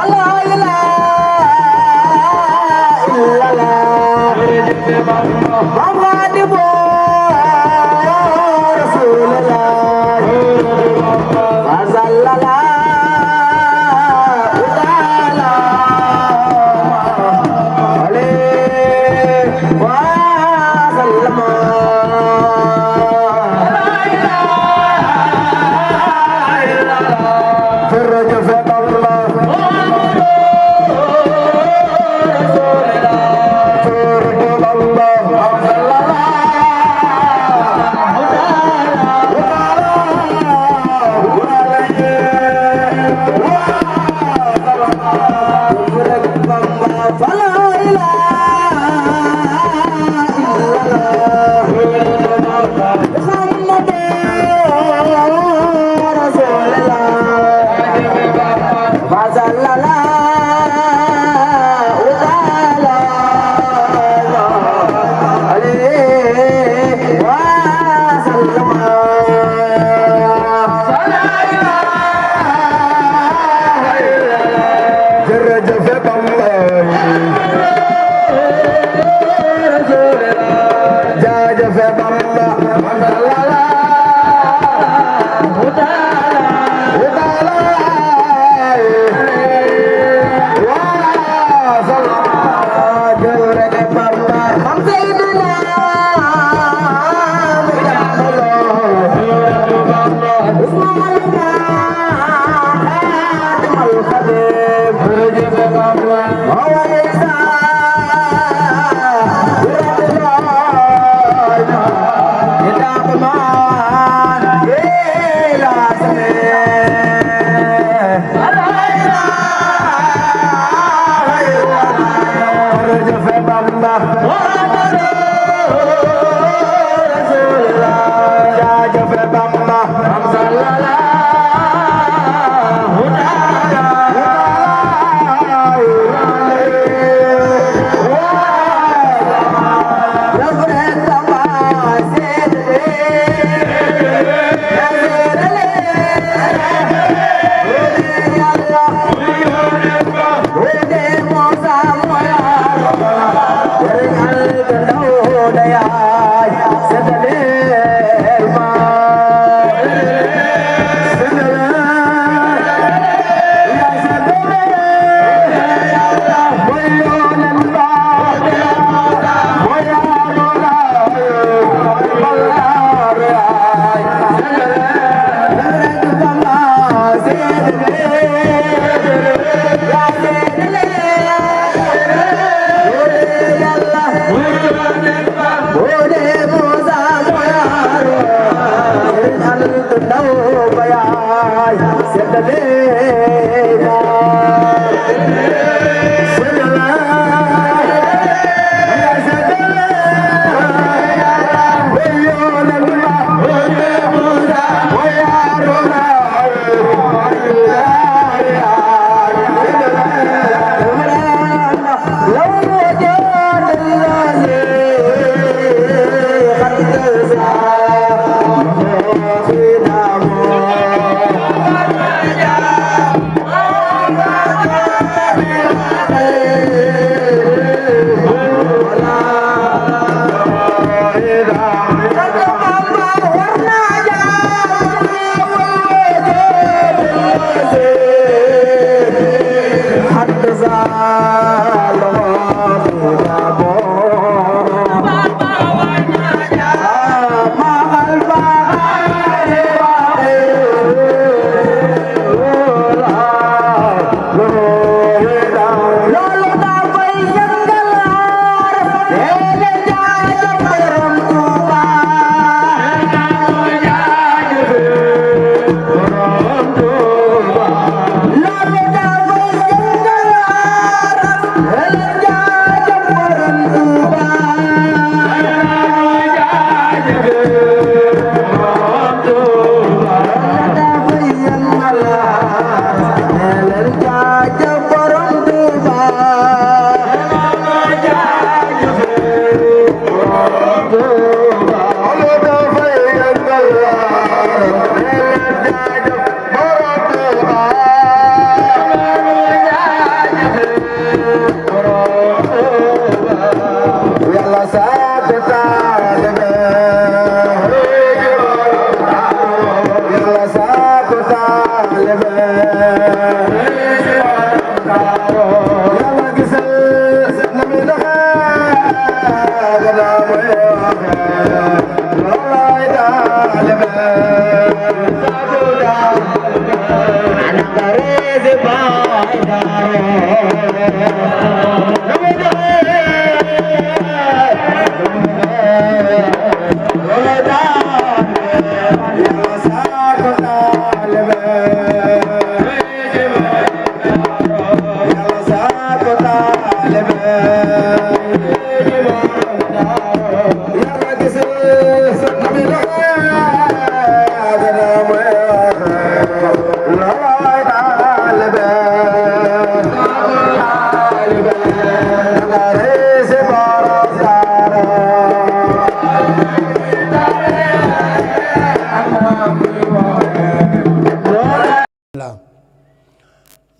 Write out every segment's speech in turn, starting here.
الله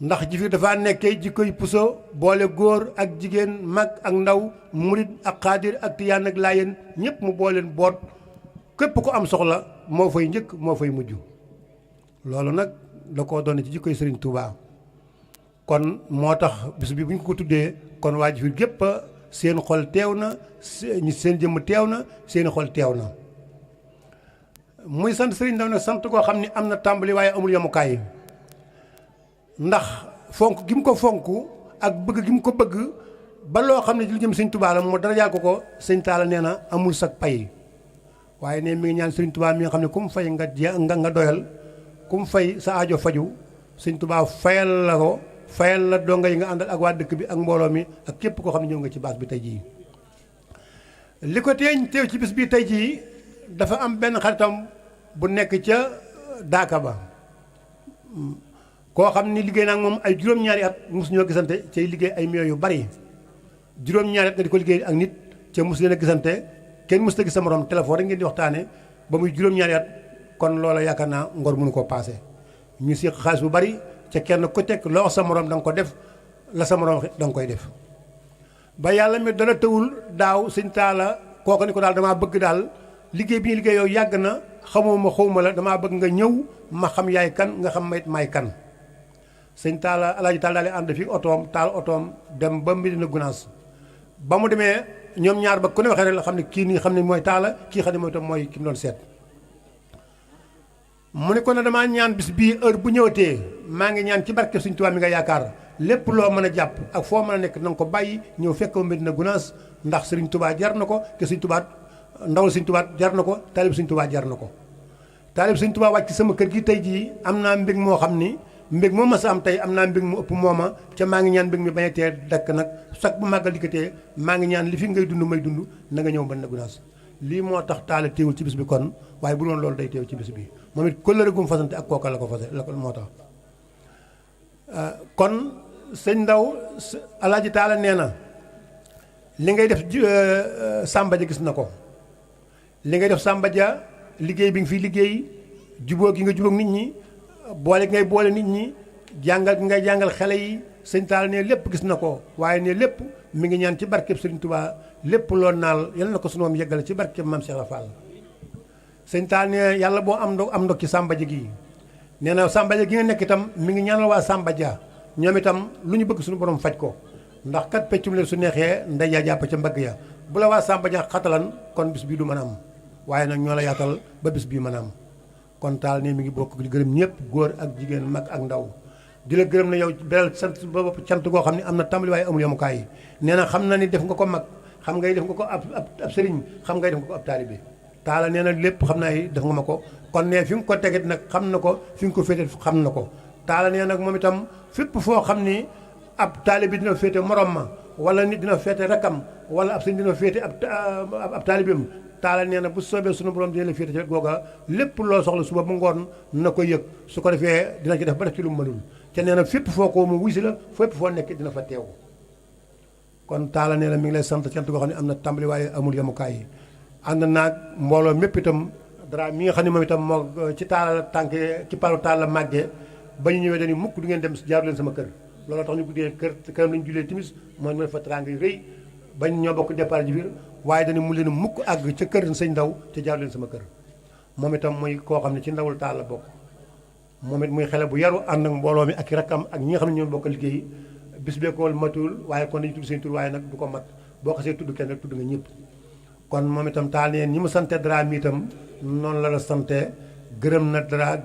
ndax ji fi dafa nekkee jikkoy puso boole góor ak jigéen mag ak ndaw murit ak xaadir ak tiyaan ak laayeen ñëpp mu booleen boot képp ko am soxla moo fay njëkk moo fay mujj loolu nag da koo doon ci jikkoy Serigne Touba kon moo tax bis bi bu ñu ko tuddee kon waa Jifir gépp seen xol teew na seen jëmm teew na seen xol teew na muy sant Serigne Ndaw ne sant koo xam ni am na tàmbali waaye amul yamukaay ndax fonk gi mu ko fonk ak bëgg gi mu ko bëgg ba loo xam ne lu jëm Sëñ Tuubaa la moo dara yàgg ko Sëñ Taala nee na amul sag pay waaye ne mi ngi ñaan Sëñ Tuubaa mi nga xam ne ku mu fay nga doyal ku mu fay sa aajo faju Sëñ Tuubaa fayal la ko fayal la donga yi nga àndal ak waa dëkk bi ak mbooloo mi ak képp koo xam ne ñëw nga ci baas bi tey jii. li ko teeñ teew ci bis bi tey jii dafa am benn xaritam bu nekk ca Daaka ba koo xam ni liggéey naa ak moom ay juróom-ñaari at mosu ñoo gisante cay liggéey ay millions yu bari juróom-ñaari at nga di ko liggéey ak nit ca mosu leen a gisante kenn mosu ta gis sa morom téléphone rek ngeen di waxtaane ba muy juróom-ñaari at kon loola yaakaar naa ngor mënu koo paase. ñu séq xaalis bu bari ca kenn ku teg loo wax sa morom da nga ko def la sa morom da nga koy def ba yàlla mi dana tëwul daaw Sëñ Taala kooku ni ko daal damaa bëgg daal liggéey bi ñu liggéey yow yàgg na xamuma xawma la damaa bëgg nga ñëw ma xam yaay kan nga xam mayit maay kan. Sëñ Taala Alaaji Taala daal di ànd fi otoom taal otoom dem ba Medina Gunaas ba mu demee ñoom ñaar ba ku ne waxee rek la xam ne kii nii xam ne mooy Taala kii xam ne mooy tam mooy ki mu doon seet. mu ne ko ne damaa ñaan bis bii heure bu ñëwatee maa ngi ñaan ci barke Sëñ Tuubaa mi nga yaakaar lépp loo mën a jàpp ak foo mën a nekk na nga ko bàyyi ñëw fekk Medina Gunaas ndax Sëriñ Tuubaa jar na ko te Sëñ Tuubaa ndawal Sëñ Tuubaa jar na ko taalib Sëñ Tuubaa jar na ko. taalib Sëñ Tuubaa wàcc sama kër gi tey jii am naa mbég moo xam ni mbég moom ma sa am tey am naa mbég mu ëpp mooma ca maa ngi ñaan mbég mi bañ a tee dakk nag sax bu màggal dikkatee maa ngi ñaan li fi ngay dund may dund na nga ñëw ba na gunaas lii moo tax taala teewul ci bis bi kon waaye bu doon loolu day teew ci bis bi moom it kóllëre gum fasante ak kooka la ko fase la ko moo tax kon sëñ Ndaw alaaji taala nee na li ngay def Samba Dia gis na ko li ngay def Samba Dia liggéey bi nga fi liggéey jubóo gi nga jubóog nit ñi boole gi ngay boole nit ñi jàngal gi ngay jàngal xale yi sëñ taala ne lépp gis na ko waaye ne lépp mi ngi ñaan ci barkeb Sëriñ Tuubaa lépp loolu naal yal na ko sunu moom yeggale ci barkeb Maam Cheikh Fall sëñ taala ne yàlla boo am ndog ci Samba Dia gi nee na Samba Dia gi nga nekk itam mi ngi ñaanal waa Samba Dia ñoom itam lu ñu bëgg suñu borom faj ko ndax kat peccum leen su neexee ndey yaa jàpp ca mbagg ya bu la waa Samba Dia xatalan kon bis bii du mën a am waaye nag ñoo la yaatal ba bis bii mën a am kon taal ne mi ngi bokk di gërëm ñëpp góor ak jigéen mag ak ndaw di la gërëm na yow beral sant ba bopp cant goo xam ne am na tàmbali waaye amul yemukaay yi nee na xam na ni def nga ko mag xam ngay def nga ko ab sëriñ xam ngay def nga ko ab taalibe taala nee na lépp xam naa yi def nga ma ko kon ne fi nga ko tegit nag xam na ko fi nga ko féete xam na ko taala nee nag moom itam fépp foo xam ni ab taalibe dina féete morom ma wala nit dina féete rakkam wala ab sëriñ dina féete ab taalibeem taala nee na bu soobee sunu borom dina la féete ci googa lépp loo soxla suba bu ngoon na ko yëg su ko defee dina ci def ba def ci lu mu mënul te nee na fépp foo ko mu wuy si la fépp foo nekk dina fa teew kon taala nee na mi ngi lay sant cant goo xam ne am na tàmbali waaye amul yemukaay yi ànd naag mbooloo mépp itam dara mi nga xam ne moom itam moo ci taala tànk ci palu taala màggee ba ñu ñëwee dañuy mukk du ngeen dem jaaru leen sama kër looloo tax ñu guddee këram lañu jullee timis mooy mën fa teraanga yu rëy bañ ñoo bokk départ ji biir waaye dañu mu leen mukk àgg ca kër sëñ Ndaw te jaaru leen sama kër moom itam muy koo xam ne ci ndawul taal la bokk moom it muy xele bu yaru ànd ak mbooloo mi ak i rakkam ak ñi nga xam ne ñoo bokk liggéey bis bee ko matul waaye kon dañu tudd seen tur waaye nag du ko mat boo xasee tudd kenn rek tudd nga ñëpp kon moom itam taal neen ñi mu sante dara mi itam noonu la la sante gërëm na dara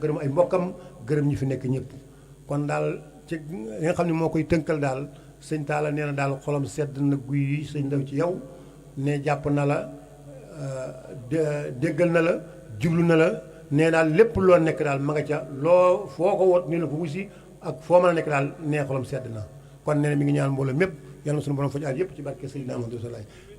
gërëm ay mbokkam gërëm ñi fi nekk ñëpp kon daal ci li nga xam ne moo koy tënkal daal sëñ Talla nee na daal xolam sedd na guy yi sëñ Ndaw ci yow ne jàpp na la déggal na la jublu na la nee daal lépp loo nekk daal ma nga ca loo foo ko wot ni la ko wusi ak foo mën a nekk daal nee xolam sedd na kon nee na mi ngi ñaan mbooloo mépp yàlla na sunu borom faj aaj yëpp ci barke Seydina Muhammad sallallahu alayhi wasallam